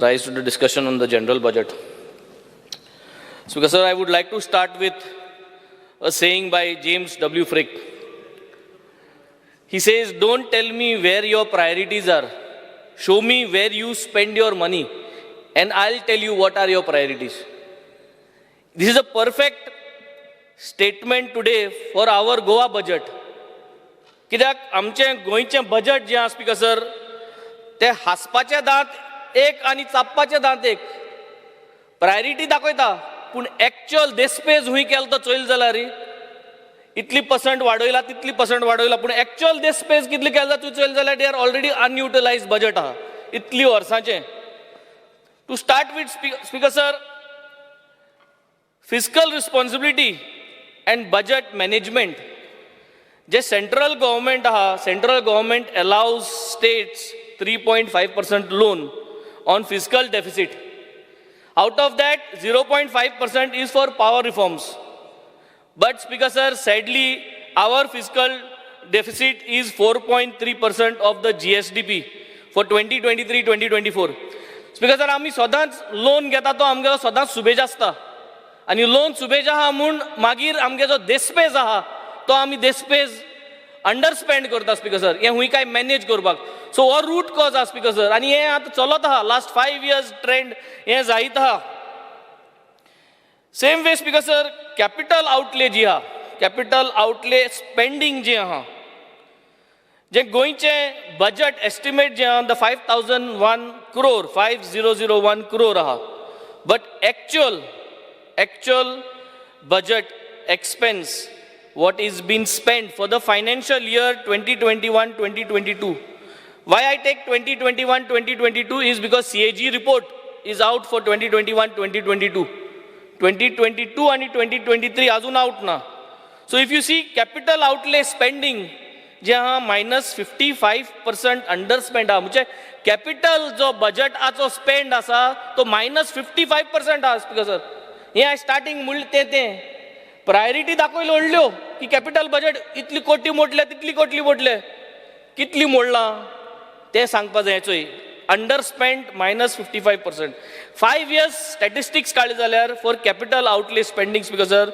rise to the discussion on the general budget. Speaker sir, I would like to start with a saying by James W. Frick. He says, "Don't tell me where your priorities are. Show me where you spend your money, and I'll tell you what are your priorities." This is a perfect statement today for our Goa budget. कित्याक आमचें गोंयचें budget जें आसा, speaker sir, ते हांसपाचे दांत एक आनी चाबपाचे दांत एक. प्रायोरिटी दाखयता, पूण एक्च्युअल देस्पेज हूंय केलो तो चोयल जाल्यार इतली पर्संट वाडयला, तितली पर्संट वाडयला, पूण एक्च्युअल देस्पेज कितली केला तूं चोयल जाल्यार they are already unutilized budget आहा इतली वर्सांचें. To start with, Speaker sir, fiscal responsibility and budget management. J central government आहा, central government allows states 3.5% loan on fiscal deficit. Out of that, 0.5% is for power reforms. But, Speaker sir, sadly, our fiscal deficit is 4.3% of the GSDP for 2023-2024. Speaker sir, आमी सदांच loan घेता तो आमगेलो सदांच सुबेज आसता आनी लोन सुबेज आहा म्हूण मागीर आमगे जो देस्पेज आहा तो आमी देस्पेज अंडरस्पेंड करता. स्पीकर सर, हें हूंय काय मॅनेज करपाक, सो हो रूट कॉज आहा, स्पीकर सर. आनी हें आतां चलत आहा, लास्ट 5 इयर्स ट्रेंड हें जायत आहा. Same way, Speaker sir, capital outlay जी आहा, कॅपिटल आउटले स्पेंडींग जें आहा, जें गोंयचें बजट एस्टिमेट जें आहा, the 5,001 crore, 5001 crore आहा, but actual budget expense, what is been spent for the financial year 2021-2022. Why I take 2021-2022 is because CAG report is out for 2021-2022. 2022 आणि 2023 अजून आउट ना. So if you see capital outlay spending जे आहा, minus 55% under spend आहा. म्हणजे capital जो बजटाचो spend आसा तो minus 55% आहा. स्पीकर सर, हें हांवें स्टार्टींग म्हणलें तें तें प्रायोरिटी दाखयल्यो व्हडल्यो की कॅपिटल बजट इतली कोटी मोडले, तितली कोटी मोडले. कितली मोडलां तें सांगपा जाय. चोय, under spend minus 55%. 5 years statistics काडले जाल्यार for capital outlay spending, Speaker sir,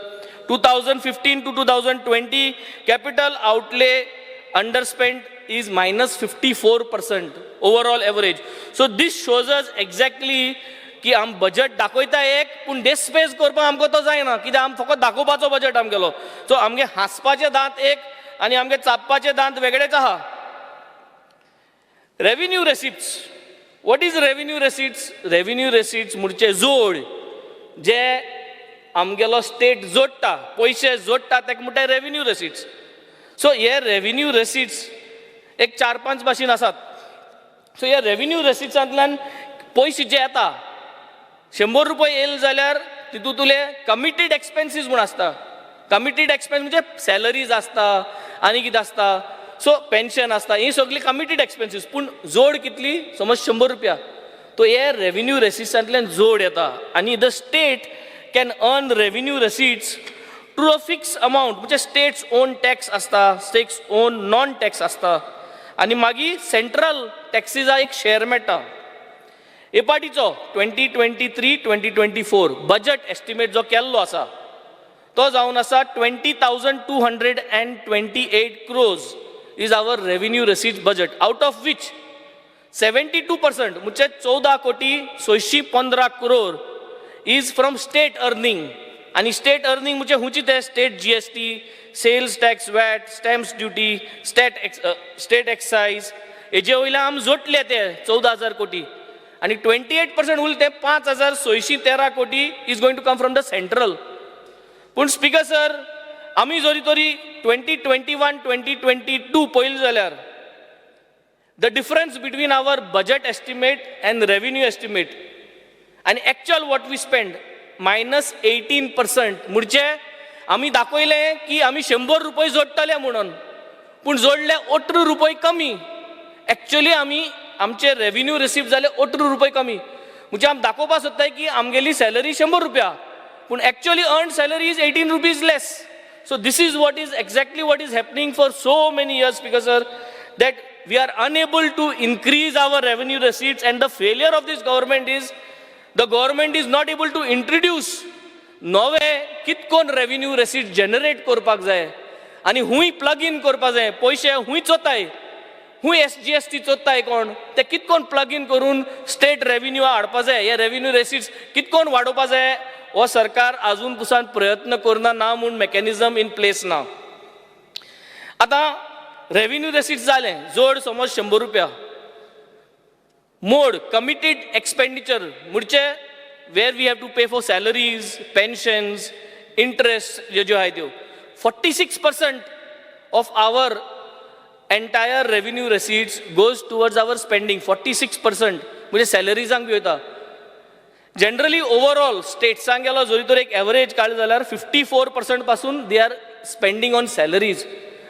2015 to 2020, capital outlay underspent is minus 54% overall average. So this shows us exactly की आम बजट दाखयता एक, पूण देस्पेज करपाक आमकां तो जायना, कित्याक आम फकत दाखोवपाचो बजट आमगेलो. सो आमगे हांसपाचे दांत एक आनी आमगे चाबपाचे दांत वेगळेच आहा. Revenue receipts. What is revenue receipts? Revenue receipts म्हणजे जोड जे आमगेलो स्टेट जोडटा, पयशे जोडटा, ताका म्हणटा रेवेन्यू रेसिप्ट्स. सो हे रेवेन्यू रेसिप्ट्स एक चार पांच भाशेन आसात. सो ह्या रेवेन्यू रेसिप्ट्सांतल्यान पयशे जे येता, 100 रुपये येयले जाल्यार तितूंतले कमिटेड एक्सपेन्सीस म्हूण आसता. कमिटेड एक्सपेन्स म्हणजे सॅलरीज आसता आनी कितें आसता, सो पेन्शन आसता, ही सगळी कमिटेड एक्सपेन्सीस. पूण जोड कितली? समज 100 रुपया, तो हे रेवेन्यू रेसिप्ट्सांतल्यान जोड येता आनी the state can earn revenue receipts through a fix amount. म्हणजे स्टेट्स ओन टॅक्स आसता, स्टेट्स ओन नॉन टॅक्स आसता आनी मागीर सेंट्रल टॅक्सीजा एक शेअर मेळटा. हे पार्टीचो 2023-2024 budget estimate जो केल्लो आसा तो जावन आसा 20,228 crores is our revenue receipt budget, out of which 72%, म्हणजे 14 कोटी 615 crore is from state earning. आनी स्टेट अर्निंग म्हणजे खंयची ते? State GST, sales tax, VAT, stamps duty, state excise, हेजे वयल्यान आमी जोडले ते 14,000 कोटी. आनी 28% उरले ते 5613 कोटी is going to come from the central. पूण स्पीकर सर, आमी जरी तरी 2021-2022 पळयलें जाल्यार the difference between our budget estimate and revenue estimate आनी actual what we spend, minus 18%. म्हणजे आमी दाखयलें की आमी 100 रुपये जोडटले म्हणून, पूण जोडले 18 रुपये कमी. एक्च्युअली आमी आमचे रेवेन्यू रिसीव जाले 18 रुपये कमी. म्हणजे आमी दाखोवपाक सोदताय की आमगेली सॅलरी 100 रुपया, पूण actually earn salary is ₹18 less. So this is what is exactly what is happening for so many years, because sir. that we are unable to increase our revenue receipts, and the failure of this government is the government is not able to introduce नवे कितकोन revenue रेसीट generate करपाक जाय आनी हूंय plug in करपाक जाय. पयशे हूंय चोताय, हूंय एस जी एस टी चोत्ताय कोण, ते कितकोन प्लग इन करून स्टेट रेव्हेन्यू हाडपा जाय, हे रेव्हेन्यू रेसिट्स कितकोन वाडोवपा जाय, हो सरकार आजून पुसान प्रयत्न करना ना म्हूण मॅकॅनिजम इन प्लेस ना. आतां रेव्हेन्यू रेसिट्स जालें जोड समज 100 रुपया मोड कमिटेड एक्सपेंडिचर म्हणजे where we have to pay for salaries, pensions, interest ज्यो ज्यो आहाय त्यो 46% of our entire revenue receipts goes towards our spending. 46% म्हणजे सॅलरीजांक बी वयता. जनरली ओवरऑल स्टेट्सांक गेलो जरी तर एक एवरेज काडली जाल्यार 54% पासून they are spending on salaries.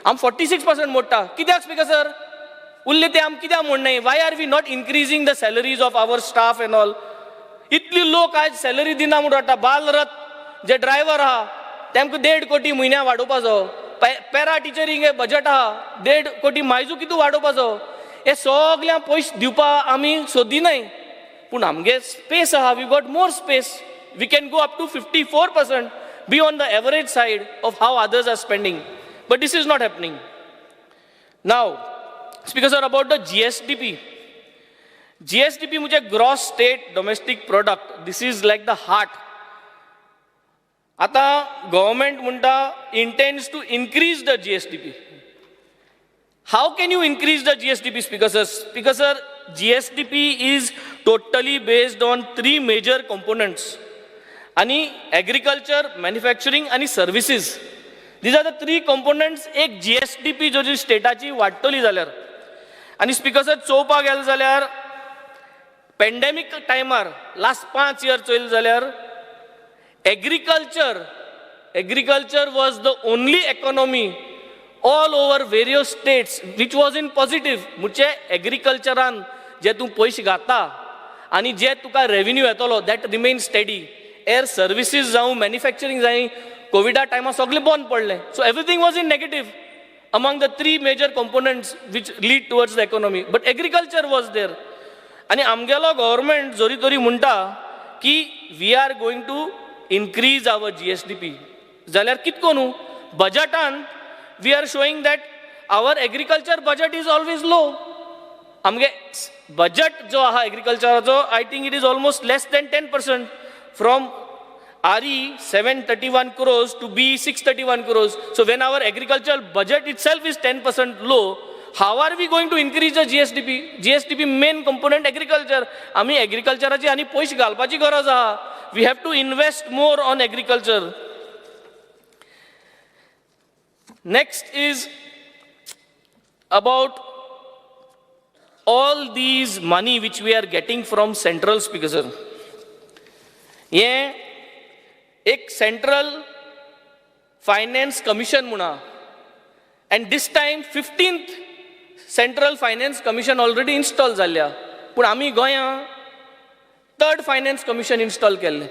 आम 46% मोडटा कित्याक स्पीकर सर? उरले ते आम कित्याक मोडनाय? Why are we not increasing the salaries of our staff and all? इतली लोक आयज सॅलरी दिना म्हूण वाडटा. बालरथ जे ड्रायव्हर आहा तेमकां 1.5 कोटी म्हयन्या वाडोवपाचो, पॅरा टिचरींग बजट आहा 1.5 कोटी मायजू कितू वाडोवपाचो, हे सगळ्यांक पयशे दिवपा आमी सोदिनाय. पूण आमगे स्पेस आहा, we got more space, we can go up to 54%, be on the average side of how others are spending, but this is not happening. Now speaker sir, about the GSDP. GSDP म्हणजे gross state domestic product. This is like the heart. आतां government म्हणटा intends to increase the GSDP. How can you increase the GSDP, speaker sir? Speaker sir, GSDP is totally based on three major components आणि agriculture, manufacturing आनी services. These are the three components. एक GSDP जरी स्टेटाची वाडटली जाल्यार, आनी speaker sir, चोवपाक गेले जाल्यार पेंडेमीक टायमार लास्ट 5 इयर चोयले जाल्यार agriculture was the only economy all over various states which was in positive. म्हणजे एग्रीकल्चरान जे तूं पयशे घाता आनी जे तुका रेवेन्यू येतलो that remain steady. Air services जावं, मॅन्युफॅक्चरींग जावं, कोविडा टायमार सगळें बंद पडलें, so everything was in negative among the three major components which lead towards the economy, but agriculture was there. आनी आमगेलो गव्हर्मेंट जरी तरी म्हणटा की we are going to increase our GSDP, जाल्यार कितको न्हू बजटान we are showing that our agriculture budget is always low. आमगे बजट जो आहा एग्रीकल्चराचो, I think it is almost less than 10%, from RE 731 crores to BE 631 crores. So when our agricultural budget itself is 10% low, how are we going to increase the GSDP? GSDP main component agriculture. आमी एग्रीकल्चराची आनी पयशे घालपाची गरज आहा. We have to invest more on agriculture. Next is about all these money which we are getting from central, speaker sir. हे एक central finance commission म्हणा, and this time 15th Central Finance Commission already install जाल्ल्या, पूण आमी गोंयां third finance commission install केल्लें.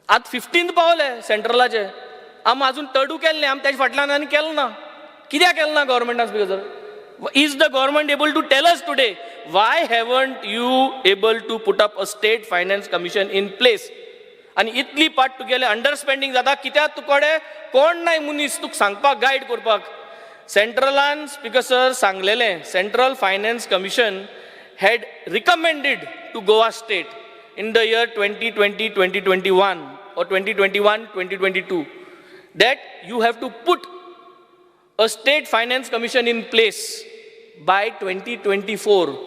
आतां 15th पावले सेंट्रलाचे, आमी अजून थर्डू केल्लें, आमी तेजे फाटल्यान आनी केलें ना. कित्याक केलें ना गव्हर्मेंटान, speaker sir? Is the government able to tell us today why haven't you able to put up a state finance commission in place? आनी इतली पाट तुगेले अंडरस्पेंडींग जाता कित्याक? तुकडे कोण नाय मनीस तुका सांगपाक, गायड करपाक. सेंट्रलान, स्पीकर सर, सांगलेलें, Central Finance Commission had recommended to Goa state in the year 2020 2021 or 2021 2022 that you have to put a state finance commission in place by 2024,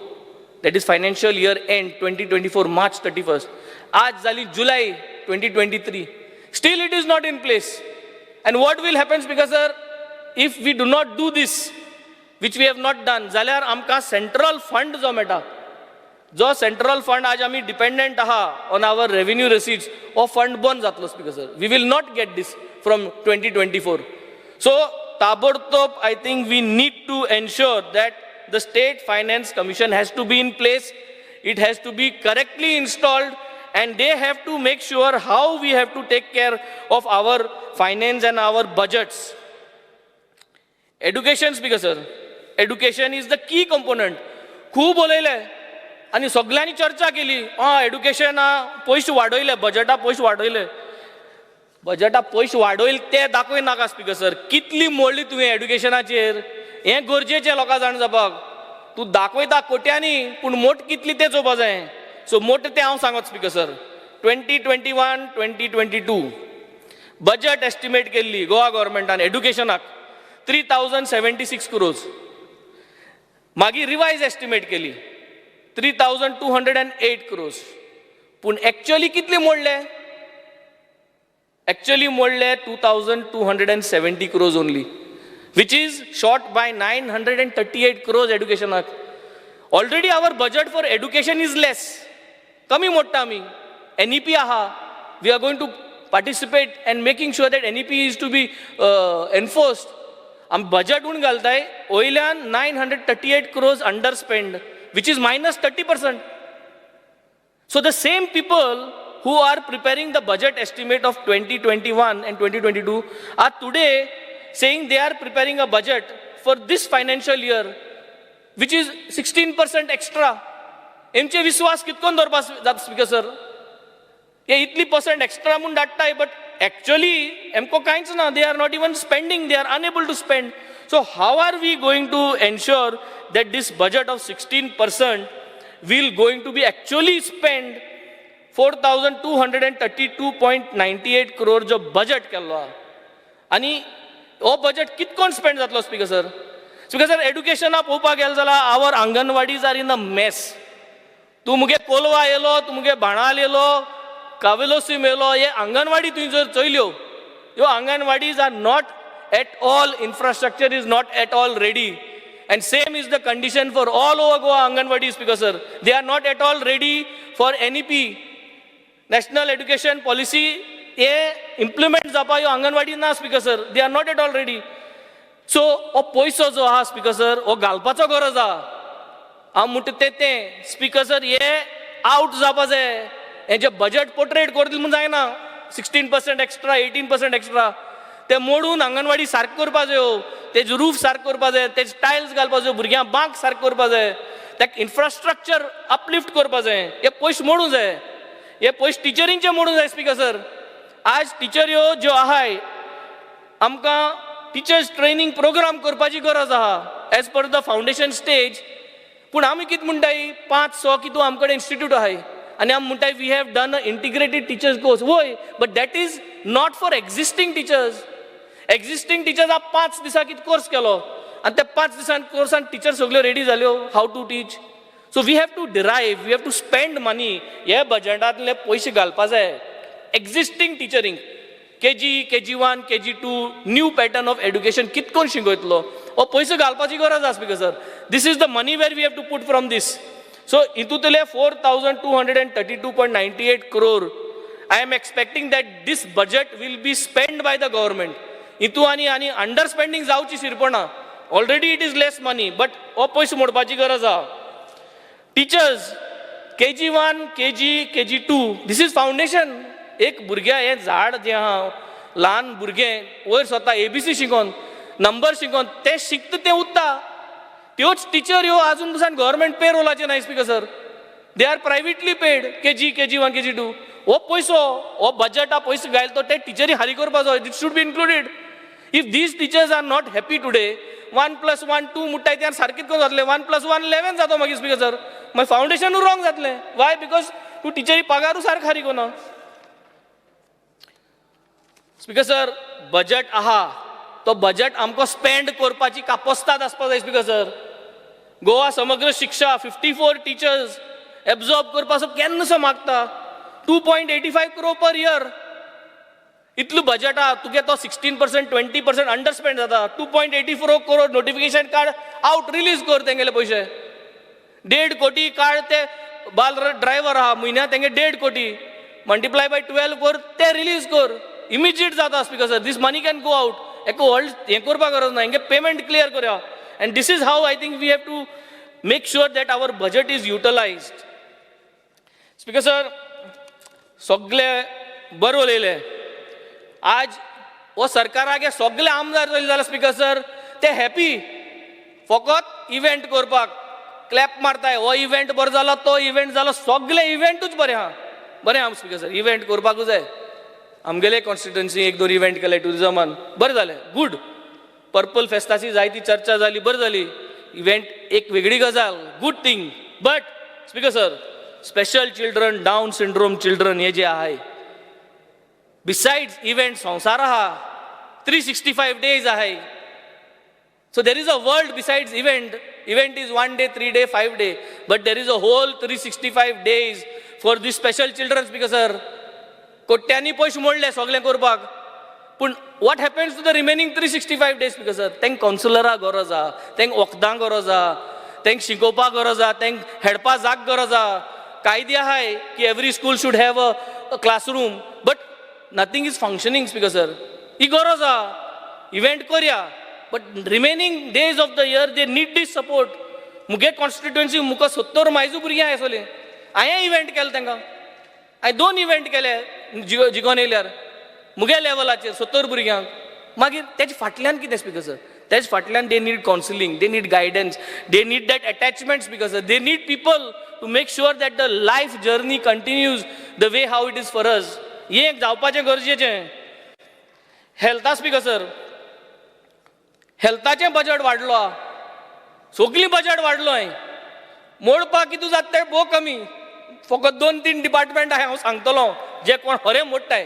that is financial year end 2024 March 31st. आज झाली जुलै 2023, still it is not in place. And what will happen, because sir, if we do not do this, which we have not done, जाल्यार आमकां central fund जो मेळटा, जो central fund आज आमी dependent आहा ऑन our revenue receipts, हो fund बंद जातलो, speaker sir. We will not get this from 2024. So ताबडतोब I think we need to ensure that the state finance commission has to be in place, it has to be correctly installed, and they have to make sure how we have to take care of our finance and our budgets. Education, speaker sir. Education is the key component. खूब उलयले आनी सगल्यांनी चर्चा केली. आं, एड्युकेशना पयशे वाडयले, बजटा पयशे वाडयले. बजटा पयशे वाडयले ते दाखय नाका स्पिकर सर. कितली मोडली तुवें एड्युकेशनाचेर हें गरजेचें लोकां जाण जावपाक. तूं दाखयता कोट्यांनी, पूण मोट कितली तें चोवपा जाय. सो मोट तें हांव सांगत, Speaker sir. 2021-2022 budget estimate केल्ली गोवा गव्हर्मेंटान एड्युकेशनाक 3076 crores. मागीर रिवायज एस्टिमेट केली 3208 crores. पूण एक्च्युअली कितले मोडले? एक्च्युअली मोडले 2270 crores only, which is short by 938 crores एड्युकेशनाक. Already our budget for education is less. कमी मोडटा आमी. एनईपी आहा. We are going to participate and making sure that NEP is to be enforced. आमी budget उण घालताय, वयल्यान 938 crores under spend, which is minus 30%. So the same people who are preparing the budget estimate of 2021 and 2022 are today saying they are preparing a budget for this financial year, which is 16% extra. हेंचे विस्वास कितकोन दवरपा जाता, speaker sir? हे इतली percent extra म्हूण धाडटाय, but actually एमको कांयच ना. They are not even spending. They are unable to spend. So how are we going to ensure that this budget of 16% will going to be actually spend? 4232.98 crore जो budget केल्लो आहा, आनी हो budget कितकोन spend जातलो, speaker sir? Speaker sir, एड्युकेशना पळोवपाक गेले जाल्यार our anganwadis are in a mess. तूं मुगे कोलवा येयलो, तूं मुगे बाणाल येयलो, कावेलोसीम येयलो, हे अंगणवाडी तुवें जर चोयल्यो, ह्यो anganwadis are not at all, infrastructure is not at all ready. And same is the condition for all over Goa anganwadis, Speaker sir. They are not at all ready for NEP, National Education Policy. हे implement जावपाक ह्यो अंगणवाडी ना, Speaker sir. They are not at all ready. So हो पयसो जो आहा, speaker sir, हो घालपाचो गरज आहा. हांव म्हणटा तें तें, स्पिकर सर, हे आवट जावपा जाय. हें जे बजट पोर्ट्रेट करतले म्हूण जायना. 16% extra, 18% extra, ते मोडून अंगणवाडी सारकें करपा जायो, तेजे रूफ सारकें करपा जाय, तेजे टायल्स घालपा जायो, भुरग्यांक बांक सारकें करपा जाय, ताका इन्फ्रास्ट्रक्चर अपलिफ्ट करपा जाय. हे पयशे मोडूं जाय. हे पयशे टिचरींचे मोडूं जाय, स्पिकर सर. आज टिचऱ्यो ज्यो आहाय, आमकां टिचर्स ट्रेनींग प्रोग्राम करपाची गरज आहा as per the foundation stage. पूण आमी कितें म्हणटाय, पांच स कितू आमचे कडेन इन्स्टिट्यूट आहाय आनी आमी म्हणटाय, we have done a integrated teachers course. वय, but that is not for existing teachers. Existing teachers 5 दिसां कितें कोर्स केलो आनी त्या 5 दिसान कोर्सान टिचर सगल्यो रेडी जाल्यो how to teach? So we have to derive, we have to spend money. हे बजटांतले पयशे घालपा जाय existing टिचरींक. KG, KG 1, KG 2, new pattern of education कितकोन शिकयतलो, हो पयशे घालपाची गरज आसा, Speaker sir. This is the money where we have to put from this. So हितूंतले 4232.98 crore, I am expecting that this budget will be spend by the government. हितू आनी आनी अंडर स्पेंडींग जावची शिरपणा. Already it is less money, but हो पयशे मोडपाची गरज आहा. Teachers, KG 1, KG, KG 2, this is foundation. एक भुरग्या हें झाड जें आहा, ल्हान भुरगें वयर सरता, एबीसी शिकोन, नंबर शिकोन तें शिकता, तें उत्ता. त्योच टिचर ह्यो आजून पसून गव्हर्मेंट पे रोलाचेर नाय, Speaker sir. They are privately paid, KG, KG 1, KG 2. हो पयसो, हो बजटा पयसो घायल तो ते टिचरी हारी करपा जाय. It should be included. If these teachers are not happy today, 1 plus 1 2 म्हणटाय ते सारकें करून जातलें, 1 प्लस 1 11 जातो मागीर, स्पिकर सर. मागीर फावंडेशनूय रॉंग जातलें. वाय? Because तूं टिचरी पगारूय सारको हारी कोना. स्पिकर सर, बजट आहा, तो बजट आमकां स्पेंड करपाची कापोस्ताद आसपा जाय, स्पिकर सर. गोवा समग्र शिक्षा 54 टिचर्स एब्जॉर्ब करपाचो केन्नासो मागता, 2.85 crore per year. इतलो बजट आहा तुगे, तो 16%, 20% अंडर स्पेंड जाता. 2.84 crore notification काड, आवट रिलीज कर तेंगेले पयशे. 1.5 कोटी काड. ते बाल ड्रायव्हर आहा, म्हयन्या तेंगे 1.5 कोटी, मल्टिप्लाय बाय 12 कर, ते रिलीज कर. इमिजिएट जाता, Speaker sir. This money can go out. एका व्हड हें करपाक गरज ना. हेंगे पेमेंट क्लियर करया. And this is how I think we have to make sure that our budget is utilised. Speaker sir, सगळे बरें उलयले. आज हो सरकाराक हे सगळे आमदार जाले जाल्यार, स्पिकर सर, ते हॅपी. फकत इव्हेंट करपाक क्लॅप मारताय, हो इव्हेंट बरो जालो, तो इव्हेंट जालो, सगळे इव्हेंटूच बरे आहा. बरें आहा स्पीकर सर, इव्हेंट करपाकूच जाय. आमगेले कॉन्स्टिट्युएन्सी एक दोन इव्हेंट केले ट्युरिजमान, बरें जालें, गूड. पर्पल फेस्ताची जायती चर्चा जाली, बरें जाली. इव्हेंट एक वेगळी गजाल, good thing. But speaker sir, special children, Down syndrome children हे जे आहाय, बिसायड्स इव्हेंट संवसार आहा, 365 डेज आहाय. So there is a world besides event. Event is 1 day, 3 day, 5 day. But there is a whole 365 days for these special children, because sir, कोट्यांनी पयशे मोडले सगळें करपाक, पूण what happens to the remaining 365 days? Because sir, तांकां कावन्सिलरा गरज आहा, तांकां वखदां गरज आहा, तांकां शिकोवपाक गरज आहा, तांकां हेडपा जाग गरज आहा. कायदे आहाय की every school should have a classroom, but nothing is functioning. Speaker sir, ही गरज आहा. इव्हेंट करया, but remaining days of the year they need this support. मुगे कॉन्स्टिट्युएन्सी मुका 70 मायजू भुरगीं आसले, हांवें इव्हेंट केले तांकां, हांवें 2 इव्हेंट केले जिगोन येयल्यार मुगे लेवलाचेर 70 भुरग्यांक. मागीर तेजे फाटल्यान कितें स्पीकर सर? तेजे फाटल्यान they need counselling, they need guidance, they need that attachment. Speaker sir, they need people to make sure that the life journey continues the way how it is for us. हें एक जावपाचें गरजेचें. हेल्था speaker sir, हेल्थाचें budget वाडलो, सगलीं budget वाडलो. मोडपाक कितू जाता तें भोव कमी, फकत 2-3 डिपार्टमेंट आहाय हांव सांगतलो जे कोण खरें मोडटाय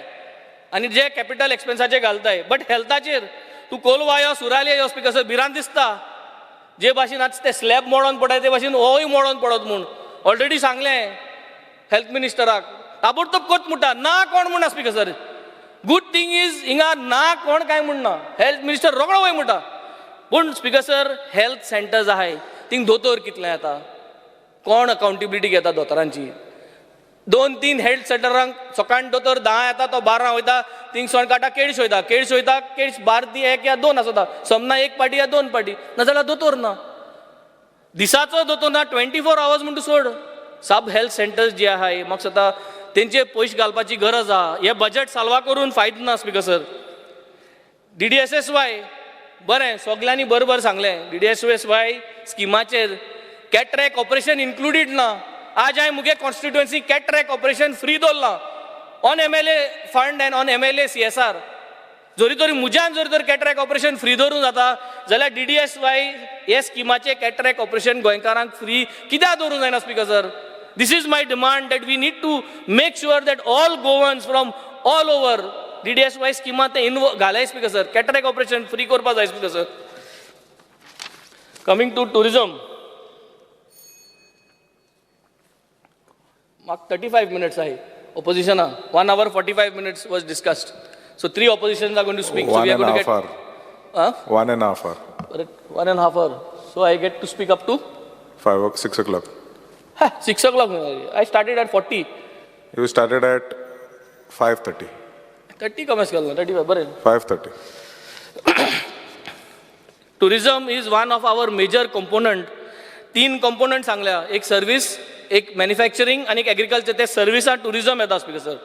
आनी जे कॅपिटल एक्सपेन्साचे घालताय. बट हेल्थाचेर तूं कोलवा यो, सुराले यो, स्पीकर सर, भिरांत दिसता. जे भाशेन आतां ते स्लॅब मोडोन पडय ते भाशेन होय मोडोन पडत म्हूण ऑलरेडी सांगलें हेल्थ मिनिस्टराक, ताबडतोब कोत म्हणटा ना कोण म्हणना. Speaker sir, good thing is हिंगा ना कोण कांय म्हणना, हेल्थ मिनिस्टर रोकडो वय म्हणटा. पूण स्पीकर सर, हेल्थ सेंटर्स आहाय थिंग दोतोर कितले येता, कोण अकाउंटेबिलिटी घेता दोतोरांची? 2-3 हेल्थ सेंटरांक सकाळ दोतोर 10 येता, तो 12 वयता, थिंग सण काडटा, केळश वयता, केळश वयता, केळश 12 ती 1 या 2 आसता, समना 1 पाटी या 2 पाटी, नाजाल्यार दोतोर ना, दिसाचो दोतोर ना, 24 आवर्स म्हणटा सोड. सब हेल्थ सेंटर्स जे आहाय म्हाका दिसता तेंचे पयशे घालपाची गरज आहा. हे बजट साल्वा करून फायदो ना स्पीकर सर. DDSSY बरें सगल्यांनी बरोबर सांगलें, DDSSY स्किमाचेर कॅटरॅक्ट ऑपरेशन इन्क्लुडीड ना. आज हांवें मुगे कॉन्स्टिट्युएन्सी कॅटरॅक्ट ऑपरेशन फ्री दवरलां on MLA fund and on MLA CSR. जरी तरी मुज्यान जर तर कॅटरॅक्ट ऑपरेशन फ्री दवरूंक जाता जाल्यार DDSY हे स्किमाचें कॅटरॅक्ट ऑपरेशन गोंयकारांक फ्री कित्याक दवरूंक जायना speaker sir? This is my demand that we need to make sure that all Goans from all over DDSY स्किमा ते इनवो घालाय speaker sir. Cataract operation free करपाक जाय speaker sir. Coming to tourism, म्हाका 35 minutes आहाय ऑपोजिशना, 1 hour 45 minutes was discussed. So 3 oppositions are going to speak. So we are going to get 1.5 hour. Huh? 1.5 hour. 1.5 hour. So I get to speak up to 5 or 6 o'clock. 6 o'clock. I started at 40. You started at 5:30. 30 कमेस केलो, 35 बरें. 5:30. Tourism is one of our major component. 3 component सांगल्या, एक service, एक manufacturing आनी एक agriculture. ते सर्विसान tourism येता speaker sir,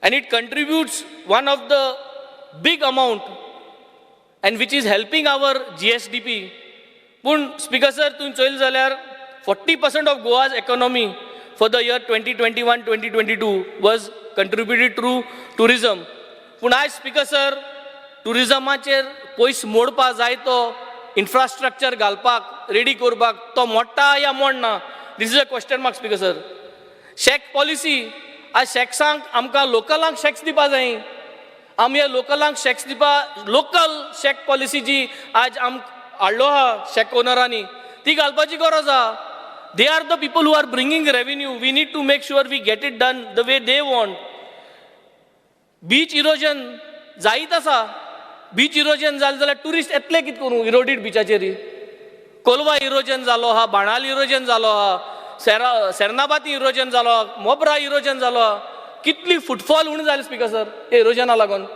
and it contributes one of the big amount and which is helping our GSDP. पूण स्पीकर सर, तुवें चोयलें जाल्यार 40% of Goa's economy for the year 2021-2022 was contributed through tourism. पूण आयज speaker sir, टुरिजमाचेर पयस मोडपा जाय तो इन्फ्रास्ट्रक्चर घालपाक रेडी करपाक तो मोडटा या Moderna, this is a question mark speaker sir. Shack policy, आज शॅक्सांक आमकां लोकलांक शॅक्स दिवपा जाय, आमी ह्या लोकलांक शॅक्स दिवपा, लोकल शॅक पॉलिसी जी आज आम हाडलो आहा शॅक ओनरांनी ती घालपाची गरज आहा. They are the people who are bringing revenue. We need to make sure we get it done the way they want. Beach erosion जायत आसा, बीच इरोजन जालें जाल्यार ट्युरिस्ट येतले कितें करूं इरोडीड बिचाचेर? कोलवा इरोजन जालो आहा, बाणाल इरोजन जालो आहा, सेर्नाबाती इरोजन जालो, मोब्रा इरोजन जालो आहा. कितली फुटफॉल उणें जाली स्पीकर सर हे इरोजना लागून.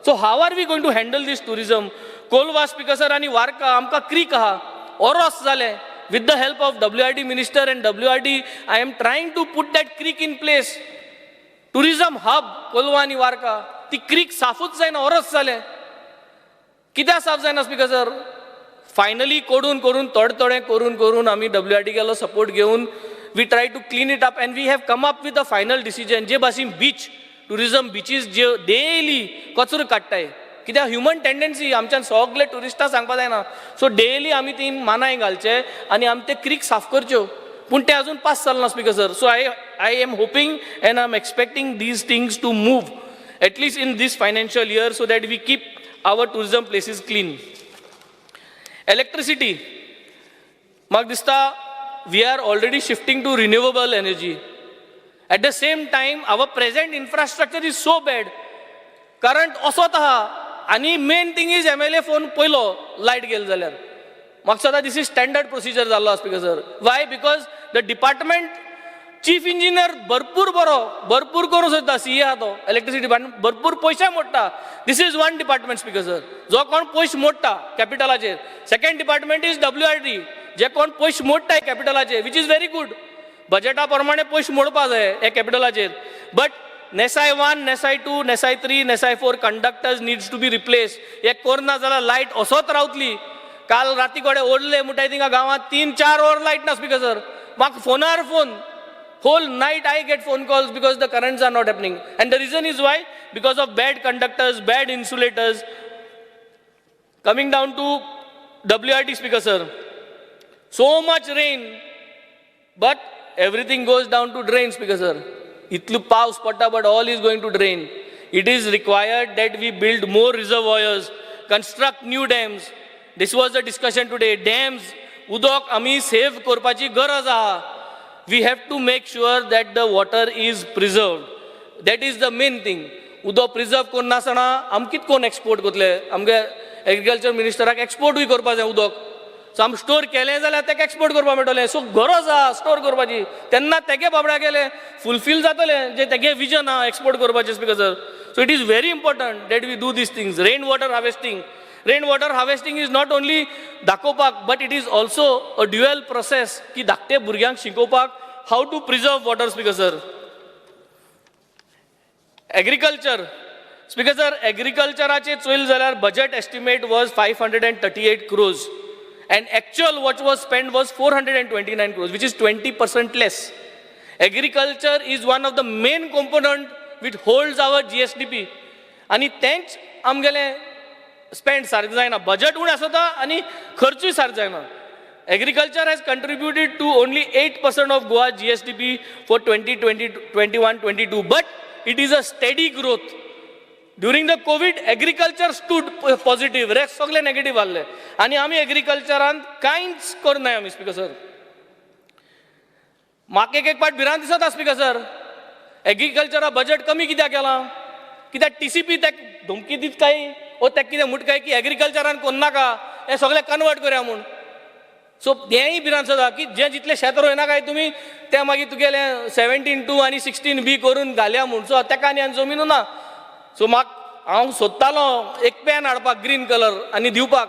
So how are we going to handle this tourism? Colva speaker sir आनी वार्का आमकां क्रीक आहा, ओरोस जालें. With the help of WRD minister and WRD I am trying to put that creek in place. Tourism hub Colva आनी वार्का, ती creek साफूच जायना, ओरोस जालें. कित्याक साफ जायना स्पीकर सर? फायनली करून करून थोडे थोडे करून करून आमी डब्ल्यू आर टी गेलो सपोर्ट घेवन we try to clean it up and we have come up with a final decision. जे भाशेन बीच टुरिजम बिचीस जे डेली कचरो काडटाय, कित्याक ह्युमन टेंडन्सी, आमच्यान सगळे ट्युरिस्टां सांगपा जायना. सो डेली आमी ती मानाय घालचे आनी आमी ते क्रीक साफ करच्यो, पूण तें अजून पास जालें ना, Speaker sir. So I am hoping and I am expecting these things to move at least in this financial year so that we keep our tourism places clean. Electricity, म्हाका दिसता we are already shifting to renewable energy. At the same time, our present infrastructure is so bad. Current असोत आहा आनी main thing is MLA phone पयलो light गेली जाल्यार. म्हाका दिसता this is standard procedure जाल्लो, Speaker sir. Why? Because the department chief engineer भरपूर बरो, भरपूर करूंक सोदता. सीए आहा तो इलेक्ट्रिसिटी डिपार्टमेंट, भरपूर पयशे मोडटा. This is one department, Speaker sir, जो कोण पयशे मोडटा कॅपिटलाचेर. Second department is WRT, जे कोण पयशे मोडटाय कॅपिटलाचेर, which is very good. बजेटा प्रमाणे पयशे मोडपा जाय हे कॅपिटलाचेर. But NESAI 1, NESAI 2, NESAI 3, NESAI 4 conductors needs to be replace. हे करना जाल्यार लायट असोच रावतली. काल राती कडेन ओडले म्हणटाय, थिंगा गांवांत 3-4 वर लायट ना, स्पीकर सर. म्हाका फोनार phone. Whole night I get phone calls because the currents are not happening. And the reason is why? Because of bad conductors, bad insulators. Coming down to WRT, Speaker sir. So much rain, but everything goes down to drain, Speaker sir. इतलो पावस पडटा, but all is going to drain. It is required that we build more reservoirs, construct new dams. This was the discussion today. Dams, उदक आमी save करपाची गरज आहा. We have to make sure that the water is preserved. That is the main thing. उदक preserve करनासतना आम कितें कोण export करतले? आमगे एग्रीकल्चर मिनिस्टराक एक्सपोर्टूय करपा जाय उदक. सो आमी स्टोर केलें जाल्यार ताका एक्सपोर्ट करपाक मेळटलें. सो गरज आहा स्टोर करपाची. तेन्ना तेगे बाबड्या गेले फुलफील जातलें जे तेगे विजन आहा एक्सपोर्ट करपाचें, Speaker sir. So it is very important that we do these things. Rain water harvesting. Rain water harvesting is not only दाखोवपाक, but it is also a dual process की धाकटे भुरग्यांक शिकोवपाक how to preserve water, Speaker sir. Agriculture, Speaker sir. एग्रीकल्चराचे Choyal जाल्यार budget estimate was 538 crores and actual what was spend was 429 crores, which is 20% less. Agriculture is one of the main component which holds our GSDP आनी तेंच आमगेलें spend सारकें जायना. Budget उणें आसता आनी खर्चूय सारको जायना. Agriculture has contributed to only 8% of Goa GSDP for 2020, 21, 22, but it is a steady growth. During the COVID, agriculture stood positive, rest सगळे नेगेटीव आहले आनी आमी एग्रीकल्चरान कांयच करनाय आमी, स्पीकर सर. म्हाका एक एक पाट भिरांत दिसता, स्पीकर सर. एग्रीकल्चरा बजेट कमी कित्याक केलां? कित्याक टीसीपी तेक धमकी दित काय ओ तेक कितें म्हणटा काय की एग्रीकल्चरान कोन्नाका, हें सगळें कन्वर्ट करया म्हूण. सो हेंय भिरांत जाता की जे जितले शेत रोयना काय तुमी, ते मागीर तुगेलें 17(2) आनी 16B करून घालया म्हूण. सो तेका आनी आनी जमिनू ना. सो म्हाका हांव सोदतालो एक पेन हाडपाक ग्रीन कलर आनी दिवपाक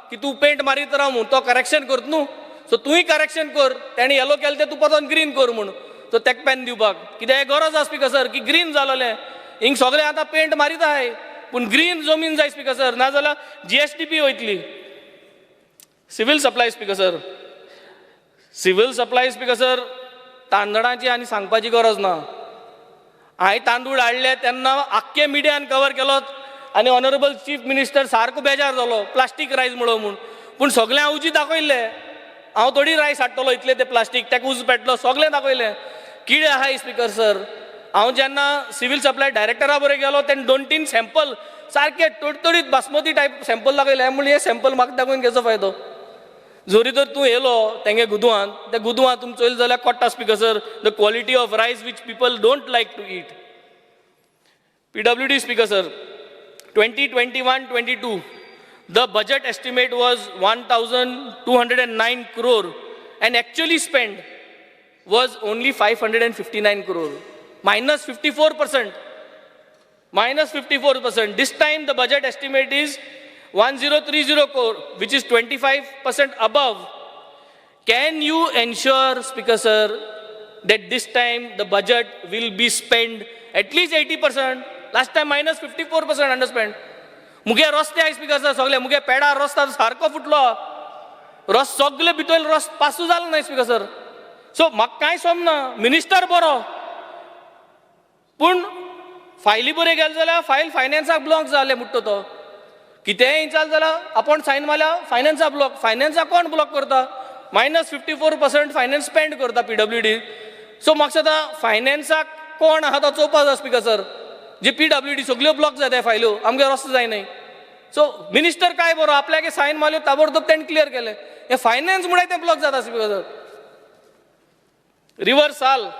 की तूं पेंट मारीत राव म्हूण. तो करेक्शन करत न्हू, सो तूंय करेक्शन कर, तेणें येलो केलें तें तूं परतून ग्रीन कर म्हूण. सो तेका पेन दिवपाक कित्याक गरज आसा, स्पीकर सर, की ग्रीन जालोलें हिंग सगळें आतां पेंट मारीत आहाय, पूण ग्रीन जमीन जाय, स्पीकर सर, नाजाल्यार जीएसडीपी वयतली. Civil supply, Speaker sir. Civil supply, Speaker sir, तांदळाची आनी सांगपाची गरज ना. हांवें तांदूळ हाडले तेन्ना आख्खे मिडियान कवर केलो आनी ऑनरेबल चीफ मिनिस्टर सारको बेजार जालो, प्लास्टीक रायस म्हणो म्हूण. पूण सगळें उजी दाखयल्लें. हांव थोडी रायस हाडटलो इतले ते प्लास्टीक, तेका उजो पेटलो, सगळें दाखयलें. किडे आहाय, स्पीकर सर. हांव जेन्ना सिवील सप्लाय डायरेक्टरा बरोबर गेलो, तेणें दोन तीन सॅम्पल सारके तडतडीत बासमती टायप सॅम्पल दाखयले. हांवें म्हणलें, हे सॅम्पल म्हाका दाखोवन केसो फायदो? जरी तर तूं येयलो तेंगे गुदवान, त्या गुदवान तुमी चोयले जाल्यार कोट्टा, Speaker sir, the quality of rice which people don't like to eat. PWD, Speaker sir, 2021-22, the budget estimate was 1209 crore and actually spent was only 559 crore, minus 54%. Minus 54%. This time the budget estimate is 1030 crore, which is 25% above. Can you ensure, Speaker sir, that this time the budget will be spent at least 80%? Last time minus 54% underspent. मुगे रस्ते आहा, speaker sir, सगळे मुगे पेडा रस्ता सारको फुटलो. रस्तो सगळे भितर रस्तो पासूय जालो ना स्पिकर सर. सो म्हाका कांय समजना, मिनिस्टर बरो पूण फायली बऱ्यो गेले जाल्यार फायल फायनान्साक ब्लॉक जाले म्हणटा तो. कितेंय जालें जाल्यार आपूण सायन मारल्या फायनान्सा ब्लॉक. फायनान्साक कोण ब्लॉक करता? Minus 54% finance spend करता पीडब्ल्यूडी. सो म्हाका दिसता फायनान्साक कोण आहा तो चोवपा जाय स्पिकर सर. जे पीडब्ल्यूडी सगल्यो ब्लॉक जाता फायल्यो, आमगे रस्तो जायनाय. सो मिनिस्टर काय बरो, आपल्याक सायन मारल्यो ताबडतोब तेणें क्लियर केलें. हें फायनान्स म्हळ्यार तें ब्लॉक जाता speaker sir. River Sal.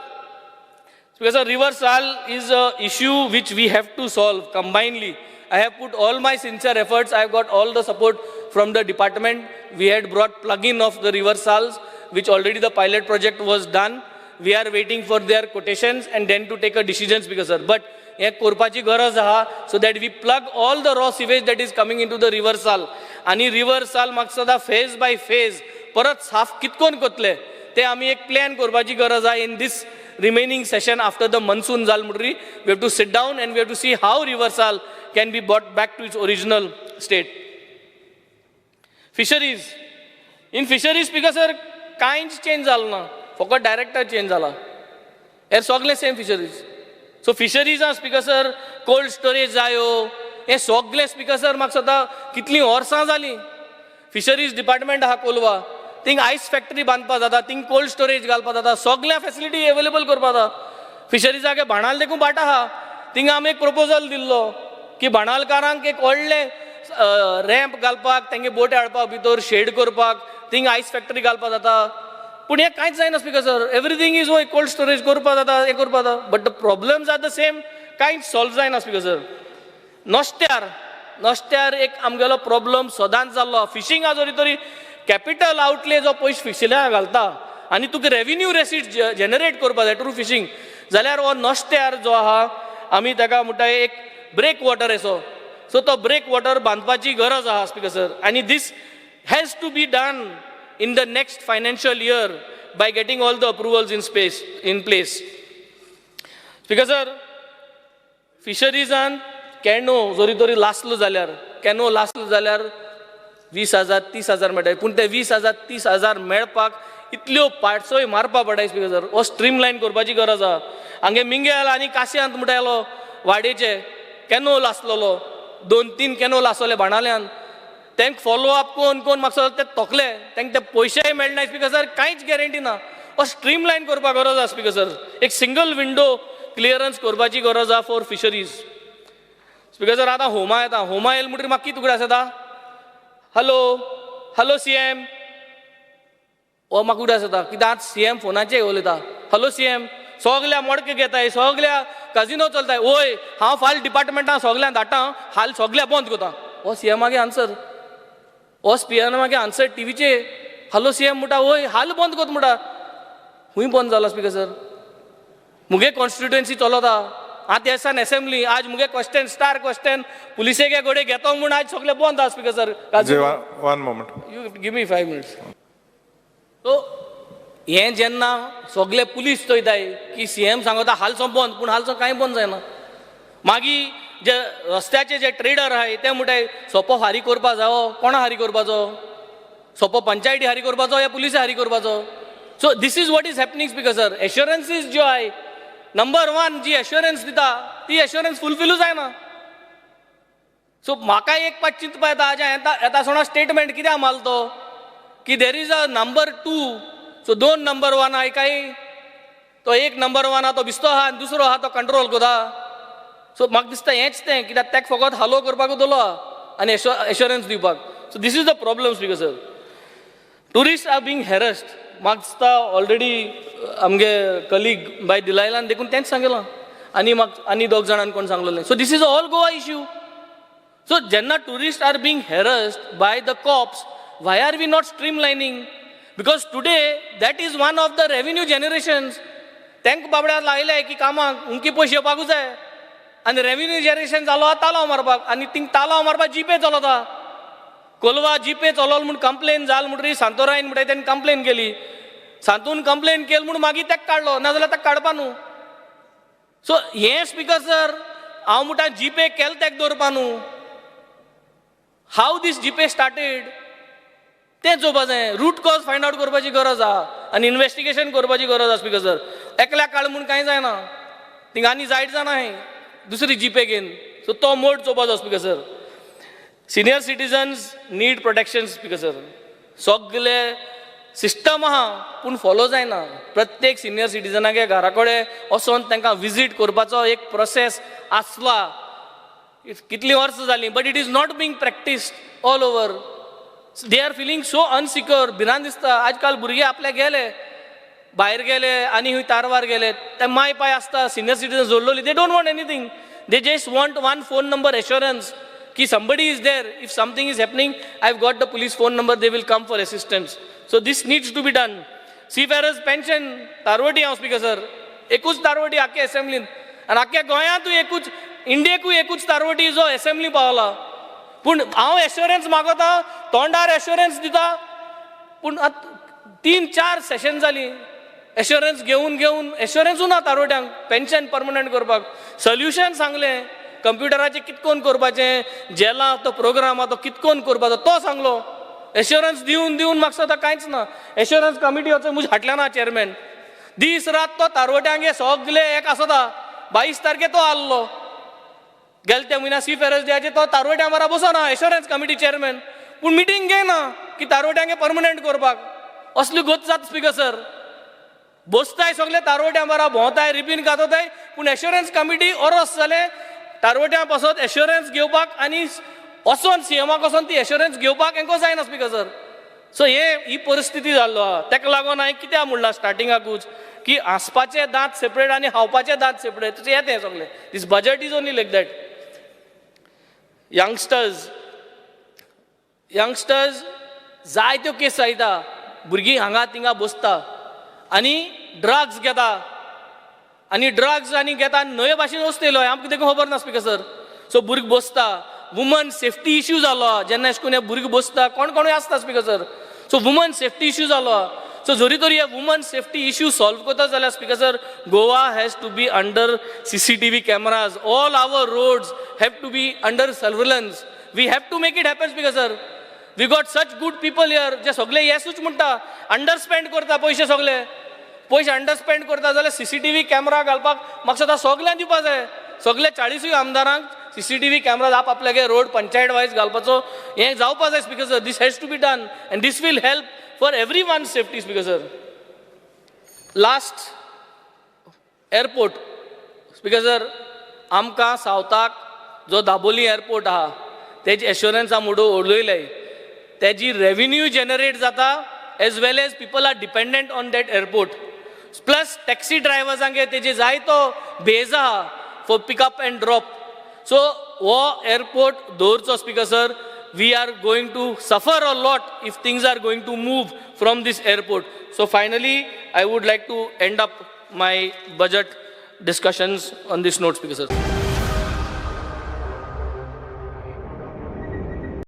Because a River Sal is a issue which we have to solve combinedly. I have put all my sincere efforts. I have got all the support from the department. We had brought plug-in of the river Sals, which already the pilot project was done. We are waiting for their quotations and then to take a decision, Speaker sir. But हें करपाची गरज आहा so that we plug all the raw sewage that is coming into the river Sal. आनी river साल म्हाका दिसता phase by phase परत साफ कितकोन करतले ते आमी एक प्लॅन करपाची गरज आहा. In this remaining session after the monsoon जाल म्हणटरी we have to sit down and we have to see how river Sal can be brought back to its original state. Fisheries. In fisheries, Speaker sir, कांयच change जालो ना, फकत director change जाला, हे सगळे same fisheries. So फिशरीजां speaker sir, cold storage जायो, हे सगळे स्पिकर सर म्हाका दिसता कितलीं वर्सां जालीं. फिशरीज डिपार्टमेंट आहा कोलवा, थिंग आयस फॅक्टरी बांदपा जाता, थिंग कोल्ड स्टोरेज घालपा जाता, सगळ्या फॅसिलिटी एवेलेबल करपा जाता. फिशरीजाक बाणाल देखून भाट आहा, थिंगा आमी एक प्रपोजल दिल्लो की बाणालकारांक एक व्हडलें रॅम्प घालपाक, तेंगे बोट हाडपाक भितर शेड करपाक, थिंग आयस फॅक्टरी घालपा जाता. पूण हें कांयच जायना स्पिकर सर. एवरीथींग is वय, कोल्ड स्टोरेज करपा जाता, हें करपा जाता, but the problems are the same, कांयच सॉल्व जायना स्पिकर सर. नस्त्यार, नस्त्यार एक आमगेलो प्रॉब्लम सदांच जाल्लो. फिशींगा जरी तरी कॅपिटल आउटले जो पयशे फिशिंगा घालता आनी तुका रेविन्यू रेसीट जनरेट करपा जाय ट्रू फिशींग जाल्यार हो नस्त्यार जो आहा आमी ताका म्हणटा एक ब्रेक वॉटर असो. सो तो ब्रेक वॉटर बांदपाची गरज आहा स्पिकर सर, आनी this has to be done in the next financial year by getting all the approvals in place. Speaker sir, फिशरीजान कॅनो जरी तरी लासलो जाल्यार, कॅनो लासलो जाल्यार 20,000 30,000 मेळटा, पूण ते 20,000 30,000 मेळपाक इतल्यो पार्ट्सोय मारपा पडटा स्पिकर सर. हो स्ट्रीम लायन करपाची गरज आहा. हांगे मिंगेल आनी काशयांत म्हणटालो वाडेचे कॅनो लासलेलो, दोन तीन कॅनो लासले बाणाल्यान. तांकां फॉलो अप कोण कोण म्हाका ते तोकले, तांकां ते पयशेय मेळना स्पिकर सर, कांयच गॅरंटी ना. हो स्ट्रीम लायन करपाक गरज आसा स्पिकर सर. एक सिंगल विंडो क्लियरन्स करपाची गरज आहा फॉर फिशरीज. स्पिकर सर, आतां होमा येता. होमा येयल म्हणटकीर म्हाका कितें उगडास येता? हॅलो, हॅलो सीएम, हो म्हाका उगडास येता, कित्याक आज सीएम फोनाचेर उलयता. हॅलो सीएम, सगल्या मडके घेताय, सगल्या काजिनो चलताय. वय, हांव फाल्यां डिपार्टमेंटान सगल्यांक धाडटा, हाल सगल्या बंद करता. हो सीएमागे आन्सर, हो सीएमागे आन्सर टिवीचेर. हॅलो सीएम म्हणटा, वय हाल बंद करता म्हणटा. खूंय बंद जाला स्पिकर सर? मुगे कॉन्स्टिट्युएन्सी चलता आतां दिसान एसेंब्ली. आज मुगे क्वेश्चन, स्टार क्वेश्चन, पुलिसेगे घोडे घेतो म्हूण आज सगळे बंद आहा speaker sir. Ji, one moment. You give me 5 minutes. So हें जेन्ना सगळे पुलीस चोयताय की सीएम सांगता हालसो बंद, पूण हालसो कांय बंद जायना. मागीर जे रस्त्याचे जे ट्रेडर आहाय ते म्हणटाय सोपो फारीक करपा जावो. कोणा फारीक करपाचो सोपो? पंचायती फारीक करपाचो या पुलिसे फारीक करपाचो? So this is what is happening, Speaker sir. Assurances ज्यो आहाय, नंबर वन जी एश्योरन्स दिता ती एश्योरन्स फुलफिलूच जायना. सो म्हाका एक पाट चिंतपा येता, आज येता येता सोणा स्टेटमेंट कित्याक मारलो तो की there is a number two. So दोन नंबर वन आहाय काय तो एक नंबर वन आहा तो बिस्तो आहा आनी दुसरो आहा तो कंट्रोल करता? सो म्हाका दिसता हेंच तें, कित्याक ताका फकत हालो करपाक उरलो आहा आनी एश्योरन्स दिवपाक. So this is the problem, Speaker sir. Tourist are being harassed. म्हाका दिसता ऑलरेडी आमगे कलीग बाय दिलायलान देखून तेंच सांगलां आनी म्हाका आनी दोग जाणांनी कोण सांगलेलें. So this is all Goa issue. So जेन्ना tourist are being harassed by the cops, why are we not streamlining? Because today that is one of the revenue generations. तांकां बाबड्या लायले की कामाक उमकी पयशे येवपाकूच जाय आनी रेवेन्यू जनरेशन जालो तालाव मारपाक आनी थिंग तालाव मारपाक जीपे चलता. कोलवा जीपे चलोल म्हूण कंप्लेन जाल म्हणटरीर सांतोरायन म्हणटा तेणी कंप्लेन केली. सांतून कंप्लेन केली म्हूण मागीर ताका काडलो, नाजाल्यार ताका काडपा न्हू. सो हें स्पिकर सर, हांव म्हणटा जीपे केल तेका दवरपा न्हू. How this GPay started? तें चोवपा जाय. रूट कॉज फायंड आवट करपाची गरज आहा आनी इन्वेस्टिगेशन करपाची गरज आसा स्पिकर सर. एकल्याक काड म्हूण कांय जायना, थिंगा आनी जायत जाणां आहाय दुसरी जीपे घेवन. सो तो मोड चोवपाचो speaker sir. Senior citizens need protection, speaker sir. सगले सिस्टम आहा पूण फॉलो जायना. प्रत्येक सिनियर सिटीजनागे घरा कडेन वचोन तांकां विजीट करपाचो एक प्रोसेस आसला कितलीं वर्सां जालीं, but it is not being practised all over. They are feeling so unsecure. भिरांत दिसता. आजकाल भुरगे आपल्या गेले भायर गेले आनी खंय तारवार गेले, ते माय पाय आसता सिनियर सिटीजन जोडलोली, they don't want anything. They just want one phone number assurance की somebody is there. If something is happening, I have got the police phone number, they will come for assistance. So this needs to be done. Seafarers pension. तारवटी हांव speaker sir, एकूच तारवटी आख्या एसेंब्लीन आनी आख्या गोंयांतूय एकूच, इंडियेकूय एकूच तारवटी जो एसेंब्ली पावला. पूण हांव एश्योरन्स मागोता, तोंडार एश्योरन्स दिता, पूण आतां तीन चार सेशन जालीं एश्योरन्स घेवन घेवन, एश्योरन्सूय ना तारवट्यांक पेन्शन परमनंट करपाक. सोल्युशन सांगलें, कंप्युटराचें कितकोन करपाचें, जेला तो प्रोग्राम आहा तो कितकोन करपाचो तो सांगलो. एश्योरन्स दिवन दिवन म्हाका आतां कांयच ना. एश्योरन्स कमिटी वचून म्हज हाडल्या ना चेअरमॅन. दीस रात तो तारवट्यांगे सगले एक आसता. 22 तारखे तो आहलो, गेले त्या म्हयन्या सी फेरस डे, तो तारवट्या बारा बसना एश्योरन्स कमिटी चेअरमॅन, पूण मिटींग घेयना की तारवट्यांगे परमनंट करपाक. असली गोत जाता स्पिकर सर. बसताय सगले तारवट्या बारा, भोंवताय, रिबीन कातोताय, पूण एश्योरन्स कमिटी ओरोस जालें तारवट्यां पासत एश्योरन्स घेवपाक आनी वचोन सीएमाक वचोन ती एश्योरन्स घेवपाक हेंको जायना स्पिकर सर. सो हे ही परिस्थिती जाल्लो आहा. ताका लागून हांवें कित्याक म्हणलां स्टार्टिंगाकूच की हांसपाचे दांत सेपरेट आनी खावपाचे दांत सेपरेट, तशें येतें सगलें. This budget is only like that. Youngsters, youngsters जायत्यो केस जायता. भुरगीं हांगा थिंगा बसता आनी ड्रग्स घेता आनी ड्रग्स आनी घेता आनी नवे भाशेन वचतलो, आमकां देखून खबर ना स्पिकर सर. सो भुरगीं बसता, वुमन सेफ्टी इश्यू जालो. जेन्ना अशें करून हे भुरगीं बसता, कोण कोणूय आसता speaker sir. So woman safety issue जालो. सो जरी तरी हे वुमन सेफ्टी इश्यू सॉल्व करता जाल्यार speaker sir, Goa has to be under CCTV cameras. All our roads have to be under surveillance. We have to make it happen, speaker sir. We got such good people here जे सगळे येसूच म्हणटा. Under spend करता पयशे, सगळे पयशे under spend करता जाल्यार CCTV camera घालपाक म्हाका दिसता सगल्यांक दिवपा जाय. सगळे 40ूय आमदारांक सीसीटीव्ही कॅमेरा आप आपल्यागे रोड पंचायत वायज घालपाचो हें जावपा जाय speaker sir. This has to be done and this will help for everyone safety, speaker sir. Last, airport, speaker sir. आमकां सावथाक जो दाबोली एअरपोर्ट आहा तेजी एश्योरन्स आमी उडयले, तेजी रेविन्यू जनरेट जाता as well as people are dependent on that airport, plus taxi ड्रायव्हर्सांक तेजे जायतो बेज आहा for pickup and drop. So हो एअरपोर्ट दवरचो speaker sir. We are going to suffer a lot if things are going to move from this airport. So finally, I would like to end up my budget discussions on this note, speaker sir.